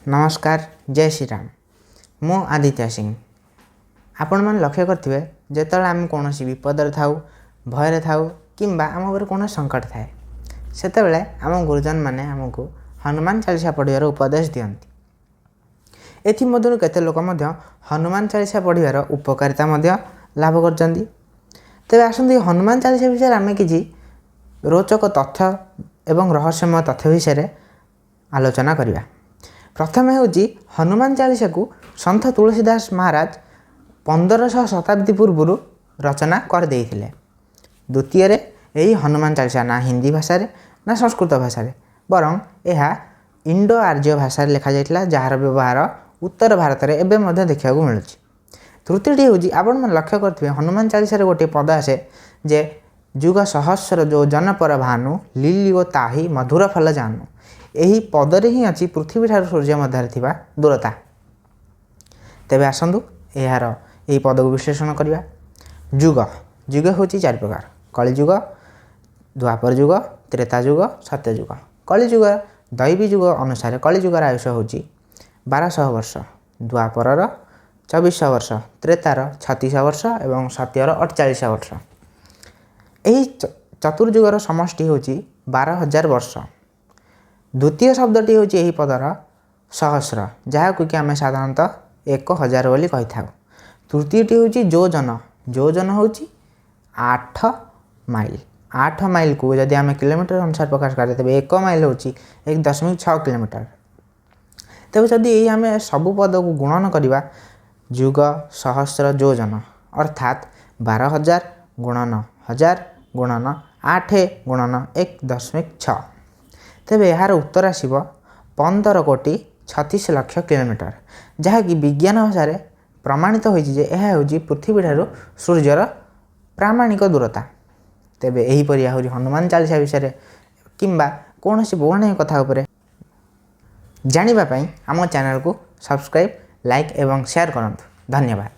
ନମସ୍କାର, ଜୟ ଶ୍ରୀରାମ। ମୁଁ ଆଦିତ୍ୟ ସିଂ। ଆପଣମାନେ ଲକ୍ଷ୍ୟ କରିଥିବେ, ଯେତେବେଳେ ଆମେ କୌଣସି ବିପଦରେ ଥାଉ, ଭୟରେ ଥାଉ କିମ୍ବା ଆମ ଉପରେ କୌଣସି ସଙ୍କଟ ଥାଏ, ସେତେବେଳେ ଆମ ଗୁରୁଜନମାନେ ଆମକୁ ହନୁମାନ ଚାଳିଶା ପଢ଼ିବାର ଉପଦେଶ ଦିଅନ୍ତି। ଏଥିମଧ୍ୟରୁ କେତେ ଲୋକ ମଧ୍ୟ ହନୁମାନ ଚାଳିଶା ପଢ଼ିବାର ଉପକାରିତା ମଧ୍ୟ ଲାଭ କରିଛନ୍ତି। ତେବେ ଆସନ୍ତୁ, ଏହି ହନୁମାନ ଚାଳିଶା ବିଷୟରେ ଆମେ କିଛି ରୋଚକ ତଥ୍ୟ ଏବଂ ରହସ୍ୟମୟ ତଥ୍ୟ ବିଷୟରେ ଆଲୋଚନା କରିବା। ପ୍ରଥମେ ହେଉଛି, ହନୁମାନ ଚାଳିଶାକୁ ସନ୍ଥ ତୁଳସୀ ଦାସ ମହାରାଜ 1500 ଶତାବ୍ଦୀ ପୂର୍ବରୁ ରଚନା କରିଦେଇଥିଲେ। ଦ୍ୱିତୀୟରେ, ଏହି ହନୁମାନ ଚାଳିଶା ନା ହିନ୍ଦୀ ଭାଷାରେ ନା ସଂସ୍କୃତ ଭାଷାରେ, ବରଂ ଏହା ଇଣ୍ଡୋ ଆର୍ଯ୍ୟ ଭାଷାରେ ଲେଖାଯାଇଥିଲା, ଯାହାର ବ୍ୟବହାର ଉତ୍ତର ଭାରତରେ ଏବେ ମଧ୍ୟ ଦେଖିବାକୁ ମିଳୁଛି। ତୃତୀୟଟି ହେଉଛି, ଆପଣମାନେ ଲକ୍ଷ୍ୟ କରିଥିବେ, ହନୁମାନ ଚାଳିଶାରେ ଗୋଟିଏ ପଦ ଆସେ ଯେ "ଯୁଗ ସହସ୍ର ଯୋଜନ ପର ଭାନୁ, ଲିଲିଓ ତାହି ମଧୁର ଫଲ ଜାନୁ"। ଏହି ପଦରେ ହିଁ ଅଛି ପୃଥିବୀଠାରୁ ସୂର୍ଯ୍ୟ ମଧ୍ୟରେ ଥିବା ଦୂରତା। ତେବେ ଆସନ୍ତୁ, ଏହାର ଏହି ପଦକୁ ବିଶ୍ଳେଷଣ କରିବା। ଯୁଗ, ଯୁଗ ହେଉଛି ଚାରି ପ୍ରକାର: କଳିଯୁଗ, ଦ୍ୱାପର ଯୁଗ, ତ୍ରେତା ଯୁଗ, ସତ୍ୟଯୁଗ। କଳିଯୁଗ, ଦୈବୀ ଯୁଗ ଅନୁସାରେ କଳିଯୁଗର ଆୟୁଷ ହେଉଛି 1200 ବର୍ଷ, ଦ୍ୱାପରର 2400 ବର୍ଷ, ତ୍ରେତାର 3600 ବର୍ଷ ଏବଂ ସତ୍ୟର 4800 ବର୍ଷ। ଏହି ଚତୁର୍ଯୁଗର ସମଷ୍ଟି ହେଉଛି 12,000 ବର୍ଷ। ଦ୍ୱିତୀୟ ଶବ୍ଦଟି ହେଉଛି ଏହି ପଦର ସହସ୍ର, ଯାହାକୁ କି ଆମେ ସାଧାରଣତଃ 1000 ବୋଲି କହିଥାଉ। ତୃତୀୟଟି ହେଉଛି ଯୋଜନ। ଯୋଜନ ହେଉଛି 8 ମାଇଲ। 8 ମାଇଲକୁ ଯଦି ଆମେ କିଲୋମିଟର ଅନୁସାରେ ପ୍ରକାଶ କରିବା, ତେବେ 1 ମାଇଲ ହେଉଛି 1.6 କିଲୋମିଟର। ତେବେ ଯଦି ଏଇ ଆମେ ସବୁ ପଦକୁ ଗୁଣନ କରିବା, ଯୁଗ, ସହସ୍ର, ଯୋଜନ, ଅର୍ଥାତ୍ 12,000 ଗୁଣନ 1000 ଗୁଣନ 8 ଗୁଣନ 1.6, ତେବେ ଏହାର ଉତ୍ତର ଆସିବ 15 କୋଟି 36 ଲକ୍ଷ କିଲୋମିଟର, ଯାହାକି ବିଜ୍ଞାନ ଭାଷାରେ ପ୍ରମାଣିତ ହୋଇଛି ଯେ ଏହା ହେଉଛି ପୃଥିବୀଠାରୁ ସୂର୍ଯ୍ୟର ପ୍ରାମାଣିକ ଦୂରତା। ତେବେ ଏହିପରି ଆହୁରି ହନୁମାନ ଚାଳିଶା ବିଷୟରେ କିମ୍ବା କୌଣସି ପୌରାଣିକ କଥା ଉପରେ ଜାଣିବା ପାଇଁ ଆମ ଚ୍ୟାନେଲକୁ ସବସ୍କ୍ରାଇବ୍, ଲାଇକ୍ ଏବଂ ସେୟାର କରନ୍ତୁ। ଧନ୍ୟବାଦ।